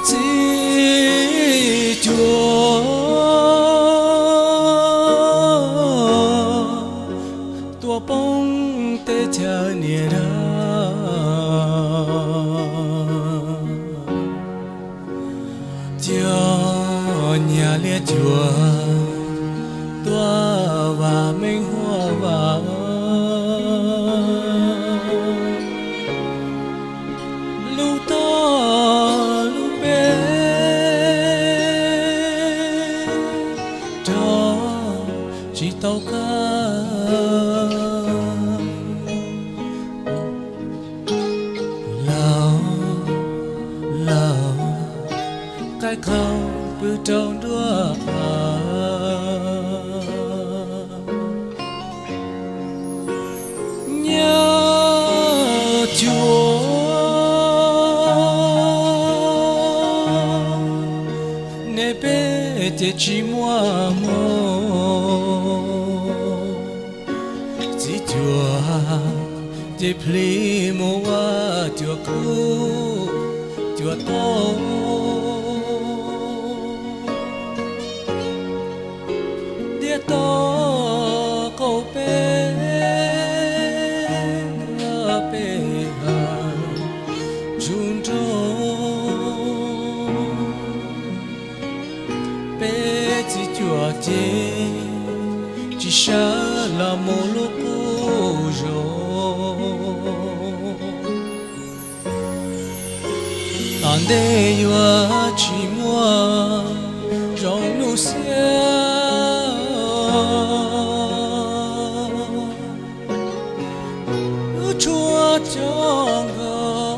Txiv cuam tuaj poob teb chaws niam dag, cov nyab liab cuam tuaj vam meej huam vam lub toj lub peb rog tsis tau kawg. Laus, laus, qaib qaug pw rau nruab av. Nyab cuam, nej peb ces tsis muaj hmoo. Txiv cuam ces plig mus ua cuam kub cuam tau. Diav toj qaum peb, peb ha ntsuj nroog. Peb txiv cuam ces tsis sawv los mus lub qub zos. Tom ntej yuav tsis muaj zoo nuj xiab, lub tshuaj cov nkaus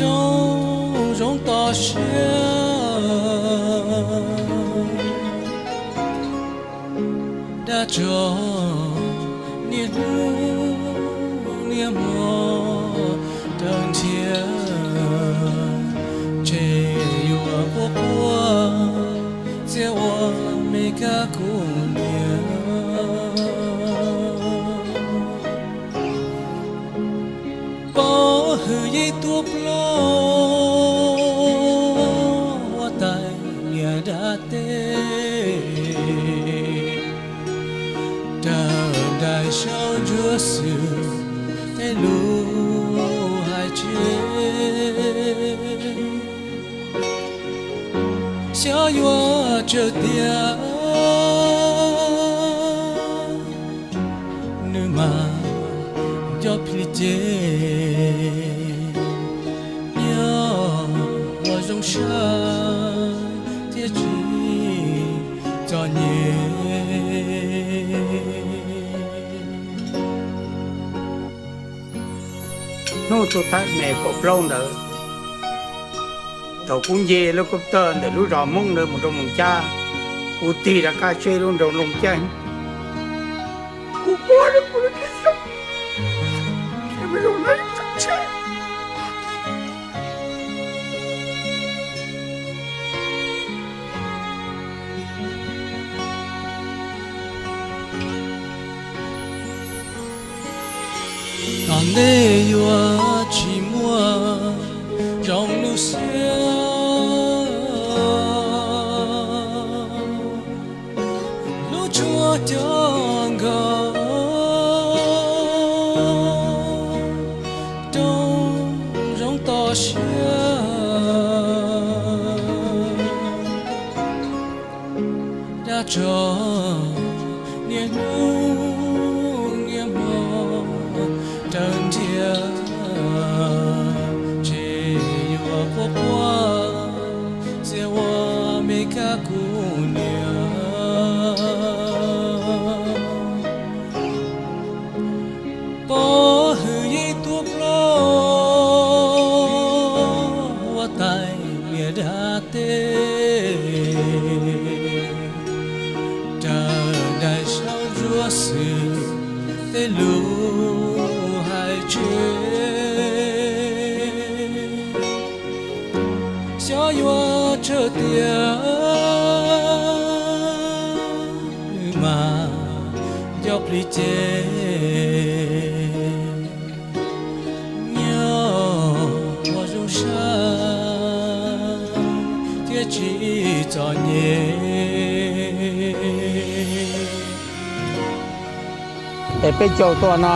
rooj zoov toj siab. Dab tso niaj hnub niaj hmo raws nrhiav, ntshe yuav quaj quaj txias ua me kab kuv niam. Pov hwm yeej tuaj plaub huab tais niam dab teb, raws nraim saub ntsuab xwm tej lus hais tseg. Xyov yuav tsawg tiam nws mam nco plig ces, nyob ua zoo saib thiaj tsis txom nyem. Hnub tus thaj me kaum plaub ntawd, thaum kuv nce lub kub tawj ntawm lub zos Hmoob ntawd mus rau Moos Cab, kuv tig rov qab saib lub nroog Looj Ceeb, kuv pom rau kuv lub tib zoo, me zoo na tshab. Tom ntej yuav tsis muaj zoo nuj xiab, lub tshuaj cov nkaus rooj zoov toj siab. Dab tso niaj hnub niaj hmo raws nrhiav, ntshe yuav quaj quaj tej lus hais tseg, xyov yuav tsawg tiag, nws mas nco plig ces nyob ua zoo saib thiab tsis txom nyem. Es peb caug tuaj no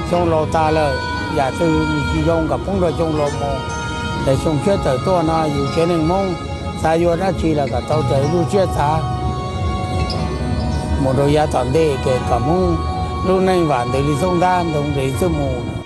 xyoo laus tas lawm, yam twg nws tsis zoo kom poob rau xyoo laus mus. Es xyoo tshiab tawm tuaj no yus tsev neeg Hmoob xav yuav dab tsi los kom tau raws lub siab xav mus rau yav tom ntej, ces kom Hmoob lub neej vam ntev li xoob ntab, ntoo ntev li xwb mus.